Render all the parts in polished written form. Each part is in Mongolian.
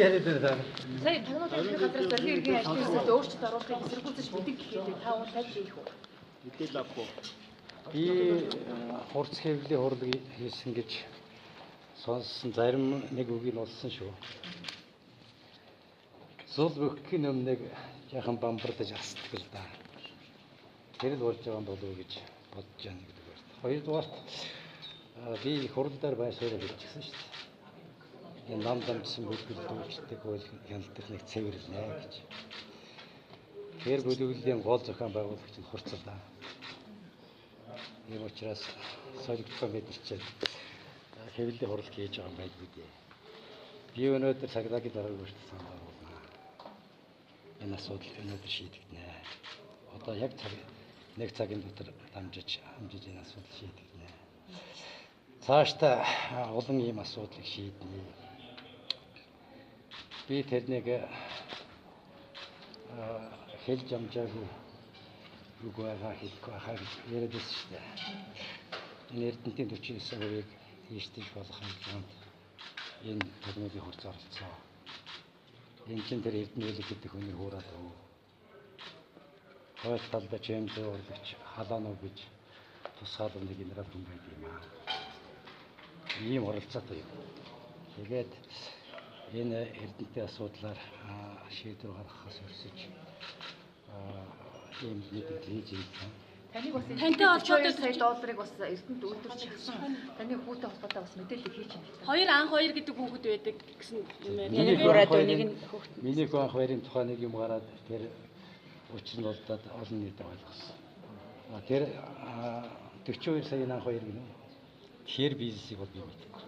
Яриад байна. Сая тагнуулын ерхий газраас зоригийн иргэн ажлын хэсэгт өөрчлөлт оруулахыг эсэргүүцэж мэддэг гэхэд та үүн тайлж хийх үү? Мэдээлэл авах уу? Би хурц хэвлэлийн хурлыг хийсэн гэж сонссон, зарим нэг үгийг олсон шүү. Зул бөхгийн өмнөг яхан бамбардаж асдаг л да. Тэр л болж байгаа юм болов уу гэж бодож байна нэгдүгээрт. Хоёрдугаарт би их хурал дээр байсаар хэлчихсэн шүү дээ. Энэ нам дамжсан бүлгэл дүүчдэг хууль хяналтын нэг цэвэрлэнэ гэж. Тэр бүлэглэлийн гол зохион байгуулагч нь хурц л да. Ийм учраас солигдсон мэдэрчээд хэвлэлийн хурал хийж байгаа юм байдгүй дээ. Би өнөөдөр цагдаагийн даргаыг хүртэл санал оруулна. Энэ асуудал өнөөдөр шийдэгдэнэ. Одоо яг цаг нэг цагийн дотор дамжиж хамжиж энэ асуудал шийдэгдэнэ. Цаашдаа олон ийм асуудлыг шийднэ. Би тэрнийг хэлж амжаагүй үг байгаа хэлэх байхаа гэж яриад байсан шүү дээ. Энэ Эрдэнэтийн 49%-ийг ийш тийш болох хандлаганд энэ тагнуулын хурц оролцоо. Энэ чинь тэр Эрдэнэ гэдэг хүний хуураад өг. Хойд талдаа чэмзээ урлагч халаануу гэж тусгаалan нэг генерал хүн байд юм аа. Ийм оролцоотой юм. Тэгээд энэ Эрдэнэтийн асуудлаар шийдвэр гаргахаас өрсөж ийм мэдээлэл хийж ирсэн. Таныг бас Тантай холбоотой сая долларыг бас Эрдэнэт үйлдвэрч чадсан. Таны хүүтэй холбоотой бас мэдээлэл хийж байна. Хоёр анх хоёр гэдэг хүүхэд байдаг гэсэн юм байна. Миний Нэг хураад нэг нэг нь хүүхэд. Миний хүү анх хоёрын тухай нэг юм гараад тэр учир нь болдоод олон нийтэд ойлгосон. А тэр 42 саяын анх хоёр гинэ. Тэр бизнесийг бол би мэдэхгүй.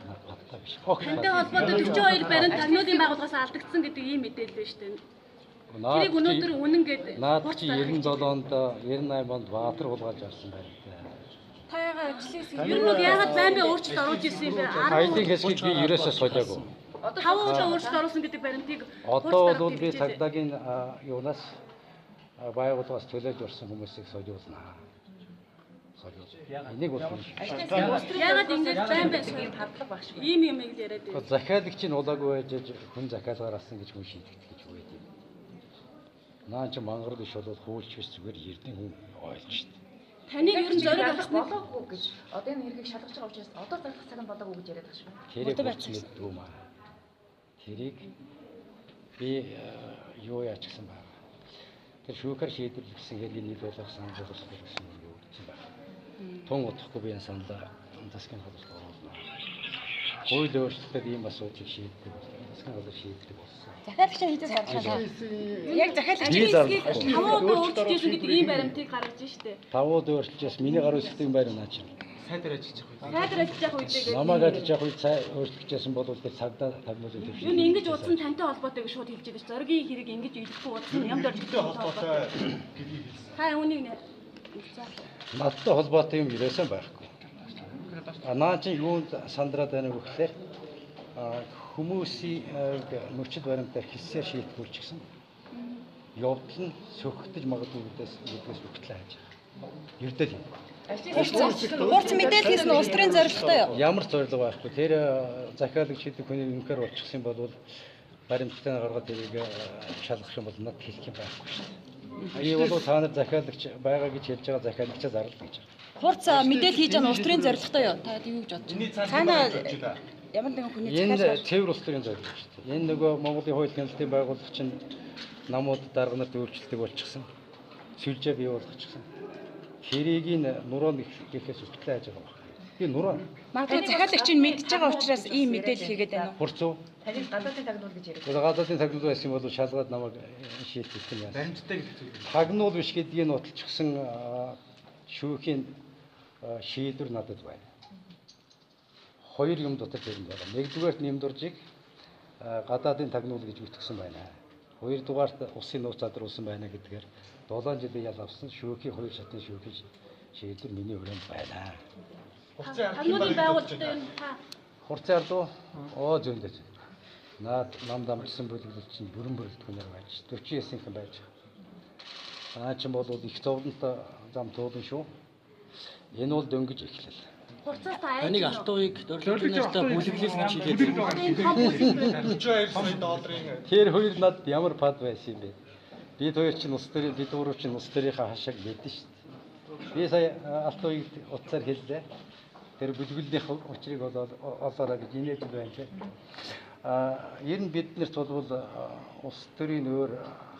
Над баттай биш. Тантай холбоотой 42 баримт тагнуулын байгууллагаас алдагдсан гэдэг ийм мэдээлэл байна шүү дээ. Тэрийг өнөөдөр үнэн гээд Наад чи 97 онд 98 онд Баатар хулгайлж авсан баримттай. Таяга ажлын ер нь бол яагаад байн бай өөрчлөлт оруулж ирсэн юм бэ? Аялын хэсгийг би ерөөсөө солиагүй. 5 удаа өөрчлөлт оруулсан гэдэг баримтыг Одоо бол би цагдаагийн юунаас байгууллагаас төлөөлж орсон хүмүүсийг солиулна. Солиулна. Энийг бол Яагаад ингэж байн бай ийм хандлага баг шиг. ийм юм л яриад байна. Захиалагч нь улаагүй байж хүн захиалгаар авсан гэж хүн шийдэгдэх гэж үгээд юм. Наа чи мангар биш бол хуульч биш, зүгээр эрдэн хүн ойлж шít. Таныг ер нь зориг авах авах болоогүй гэж одоо энэ хэргийг шалгаж байгаа учраас одоо зарлах цаг нь болоогүй гэж яриад байгаа шүү. Тэрийг хурц мэддгүй маа. Тэрийг би юу яачихсан байна. Тэр шүүхээр шийдвэрлэгдсэн хэргийг нийт болгох санал болгох гэсэн юм юу гэсэн байна. Тун удахгүй би энэ саналаа засгийн газарт оруулна. Хууль өөрчлөлтөд ийм асуудлыг шийддэг болсон. Засгийн газар шийддэг болсон. Захиалагч нь хэзээ зарлах вэ? Яг захиалагч Би зарлахгүй. 5 удаа өөрчилж ирсэн гэдэг ийм баримтыг гаргаж штэ. 5 удаа өөрчилж миний гар үсгдэг юм байна наа чинь. Сайдар ажиллаж явах үед. Сайдар ажиллаж явах үедээ гэдэг. Намайг ажиллаж явах үед өөрчлөж байсан бол тэр цагдаа тагнуулын төвшин. Юу ингэж удсан тантай холбоотой гэж шууд хэлж байгаа ш. Зоригийн хэрэг ингэж илэхгүй удсан ямар Эрдэнэтэй холбоотой гэдгийг хэлсэн. Та үүнийг нэ. Надтай холбоотой юм ерөөсөн байхгүй. А наа чинь юунд сандраад байна вэ гэхээр хүмүүсийн мөчид баримтаар хэлсээр шийтгүүлчихсэн. Явдал нь сөхөгдөж магадгүй гэдгээс өгтлээ хайж байгаа. Ердөө юм. Хурц мэдээлэл хийсэн нь улс төрийн зорилготой юу? Ямар зорилго байхгүй. Тэр захиалагч гэдэг хүний үнэхээр болчихсон бол баримттай гаргаад тэрийг шалгах юм бол над хэлэх юм байхгүй шүү дээ. Би бол та нар захиалагч байгаа гэж хэлж байгаа захиалагчаа зарлал гэж байгаа. Хурц мэдээлэл хийж байгаа нь улс төрийн зорилготой юу? Та юу гэж бодож Энэний байна? цаана Цаана ямар нэгэн хүний Энэ захиалгаар цэвэр улс төрийн зорилго шүү дээ. Энэ нөгөө Монголын хууль хяналтын байгууллага чинь намууд дарга нарт өөрчлөлтийг болчихсон. Сүлжээ бий болгочихсон. Тэрийг нь нуруу гэхээс өгтлээ хайж байгаа байхгүй. Би нуруу. Магадгүй захиалагч нь мэдж байгаа учраас ийм мэдээлэл хийгээд байна уу? Хурц уу? Таныг гадаадын тагнуул гэж яриад. Тэгээд гадаадын тагнуул байсан юм бол шалгаад намайг шийтгэх юм яасан. Баримттай гэдэг зүйл. Тагнуул биш гэдгийг нь уталчихсан шүүхийн шийдвэр надад байна. Хоёр юм дотор тэр юм байна. Нэгдүгээрт нэмдуржийг гадаадын тагнуул гэж үтгсэн байна. Хоёрдугаарт усын нууц задруулсан байна гэдгээр 7 жилийн ял авсан шүүхийн хоёр шатны шүүхийн шийдвэр миний өрөөнд байна. Хурцын ард Тагнуулын байгууллагатай ер нь та Хурцын ард уу? Оо зөндөө. Наад нам дамжсан бүлэглэл чинь бүрэн бүрэлдэхүүнээр байж 49-ийнхэн байж байгаа. Наа чинь бол их зовлонтой зам туулна шүү. Энэ бол дөнгөж эхлэл. Хурцаас та айж. Таныг Алтууыг дөрвөлжин нартай бүлэглэл гэж хэлээд байна. 42 сая долларын Тэр хоёр над ямар пад байсан юм бэ? Бид хоёр чинь улс төрийн бид гурав чинь улс төрийнхээ хашааг мэдэн шүү дээ. Би сая Алтууыг утсаар хэллээ. Тэр бүлэглэлийнх учрыг бол олоорой гэж инээж байна те. Ер нь бид нарт бол улс төрийн өөр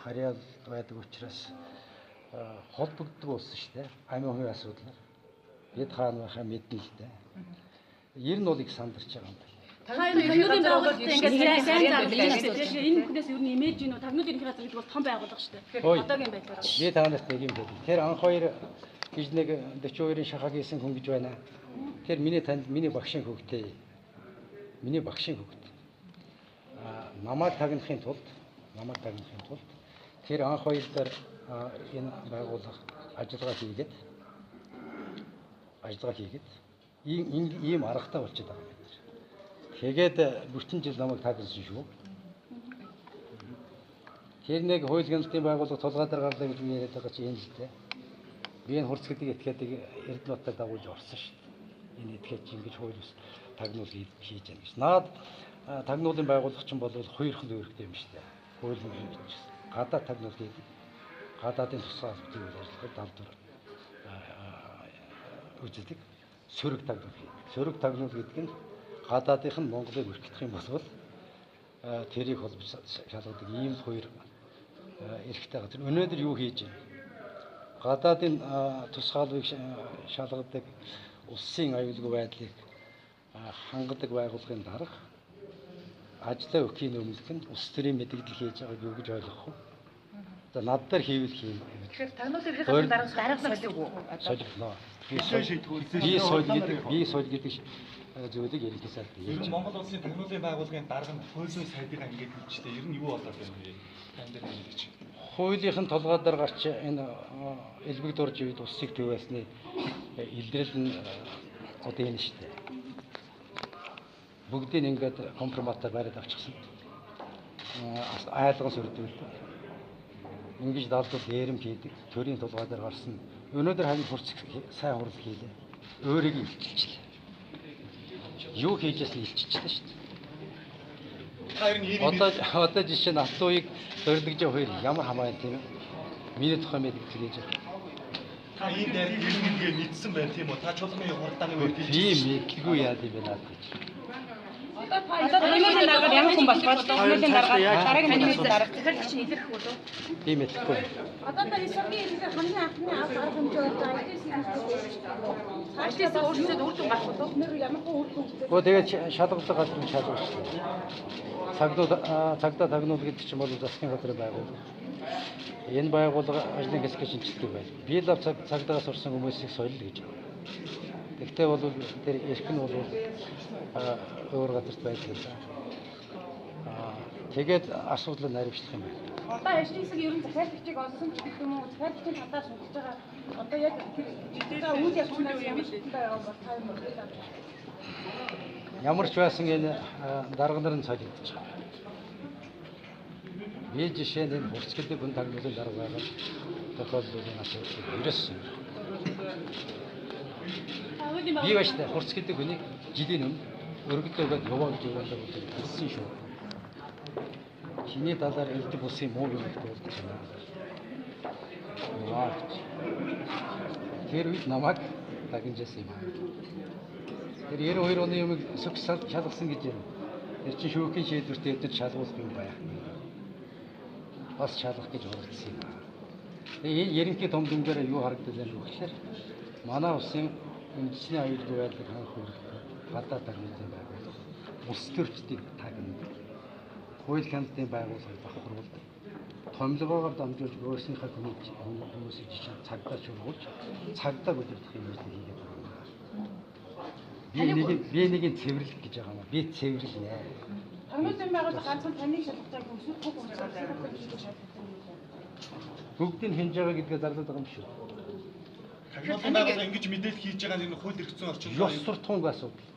харьяал байдаг учраас холбогддог улс шүү дээ. Амин хувийн асуудлаар. Бид хаана байхаа мэднэ л дээ. Ер нь бол их сандарч байгаа юм байна. Та энэ тагнуулын байгууллагад ингээд сайн зарлаж байна. Тэгэхээр энэ бүхнээс ер нь имэж гинүү тагнуулын ерөнхий газар гэдэг бол том байгууллага шүү дээ. Одоогийн байдлаар. Би та нарт нэг юм хэлье. Тэр анх хоёр гэж нэг 42-ын шахаа хийсэн хүн гэж байна. Тэр миний танд миний багшийн хөвгтэй. Миний багшийн хөвгт. Намайг тагнахын тулд тэр анх хоёр дээр энэ байгууллага ажиллагаа хийгээд ийм аргатай болчиход байгаа юм. Тэгээд бүтэн жил намайг тагнасан шүү. Тэр нэг хууль хяналтын байгууллага тулгаа дээр гарлаа гэж би яриад байгаа чинь энэ л дээ. Би энэ хурц гэдэг этгээдийг Эрдэнэ дагуулж орсон шүү дээ. Энэ этгээд чинь ингэж хууль ус тагнуул хийж яана гэж. Наад тагнуулын байгууллага чинь бол хоёрхан үүрэгтэй юм шүү дээ. Хууль гэж. Гадаад тагнуул хийдэг. Гадаадын тусгай албатай үйл ажиллагаа далдвар үздэг. Сөрөг тагнуул хийдэг. Сөрөг тагнуул гэдэг нь гадаадынх нь Монголыг өргөдөх юм бол тэрийг холбож шалгадаг ийм л хоёр эрхтэй газар. Өнөөдөр юу хийж байна? Гадаадын тусгаалвыг шалгадаг улсын аюулгүй байдлыг хангадаг байгууллагын дарга ажлаа өгөхийн өмнөх нь улс төрийн мэдээлэл хийж байгааг юу гэж ойлгох вэ? За над дээр хийвэл хийм. Тэгэхээр тагнуулын ерөнхий газрын дарга солиог уу? Солигдно. Би соль гэдэг зүйлийг ерөнхий сайд хийж. Монгол улсын тагнуулын байгууллагын дарга нь хууль зүйн сайдыгаа ингэж хэлжлээ. Ер нь юу болоод байна вэ? Тань дээр хэлээч. Хуулийнх нь толгой дээр гарч энэ элбэг дурж үед улсыг төвөөсний илрэл нь одоо энэ шүү дээ. Бүгдийг ингээд компроматаар бариад авчихсан. Айлган сүрдүүлдэг. Ингэж далдууд дээрэм хийдэг. Төрийн толгой дээр гарсан. Өнөөдөр харин хурц сайн хурал хийлээ. Өөрийг илчилчихлээ. Юу хийжсэн илчилчихлээ шүү дээ. Одоо жишээ нь Алтууыг дөрдөгжөө хоёр ямар хамаа юм тийм ээ. Миний тухай мэддэг гэж. Та ийм дайрыг ирнэ гэдгээ мэдсэн байна тийм үү? Та чуулганы хуралдааны үед би мэдгүй яад юм бэ надад гэж. Одоо тагнуулын дарга ямар хүн болох вэ? Тагнуулын дарга дараагийн тагнуулын дарга захирагч нь илэрх болов? Би мэдэхгүй. Одоо та эсрэгийн ерөнхий хамгийн анхны арга хэмжээ болж ажлын хэсэг өөрчлөлт үр дүн гарах болов? Нэр ямар хөө үр дүн. Өө тэгээд шалгалдаг газар нь шалгалчихлаа. Цагдаа тагнуул гэдэг чинь бол засгийн газрын байгууллага. Энэ байгууллага ажлын хэсгээ шинжилдэг байл. Би л цагдаагаас орсон хүмүүсийг соёл гэж байна. Тэгтээ бол тэр эрх нь бол өөр газарт байдаг юм. Тэгээд асуудлыг наривчлах юм байна. Одоо ажлын хэсэг ер нь захиалагчийг олсон ч гэх юм уу, захиалагчийн талаар судалж байгаа. Одоо яг тэр үйл явцнаас ямар шийдэл байгаа бол та юм уу? Ямар ч байсан энэ дарга нар нь солигдож байгаа. Би жишээ нь энэ хурц гэдэг хүн тагнуулын дарга байгаа тохиолдлын асуудлыг ерөөссөн. Би байж та хурц гэдэг хүнийг жилийн өмнө өргөдөө өгөөд яваа гэж яваалаа гэж хэлсэн шүү. Чиний талаар элдв улсын муу юм их дуулж байна. Яваа гэж. Тэр үед намайг дагнажсэн юм аа. Тэр 92 оны юмыг сүх шалгасан гэж юм. Тэр чинь шүүхийн шийдвэрт эдгээр шалгуулах юм байхгүй. Бас шалгах гэж оролдсон юм аа. Тэгээ энэ ерөнхий том дүнгээр юу харагдаж байна вэ гэхээр манай улсын үндэсний аюулгүй байдлыг хангах үүрэгтэй гадаад тагнуулын байгууллага улс төрчдийг тагнадаг. Хууль хяналтын байгууллагыг давхруулдаг. Томилгоогоор дамжуулж өөрсдийнхээ хүмүүсийг жишээ цагдаа шургуулж цагдаа удирдах юм ажлыг хийгээд байгаа юм. Би нэг цэвэрлэх гэж байгаа юм. Би цэвэрлэнэ. Тагнуулын байгууллага ганцхан таныг шалгаж байгаа юм эсвэл бүх хүмүүсийг шалгах юм уу? Бүгдийг хинж байгаа гэдгээ зарлаад байгаа юм шүү. Тагнуулын байгууллага ингэж мэдээлэл хийж байгаа нь энэ хууль эрх зүйн орчинд ёс суртахуунгүй асуудал.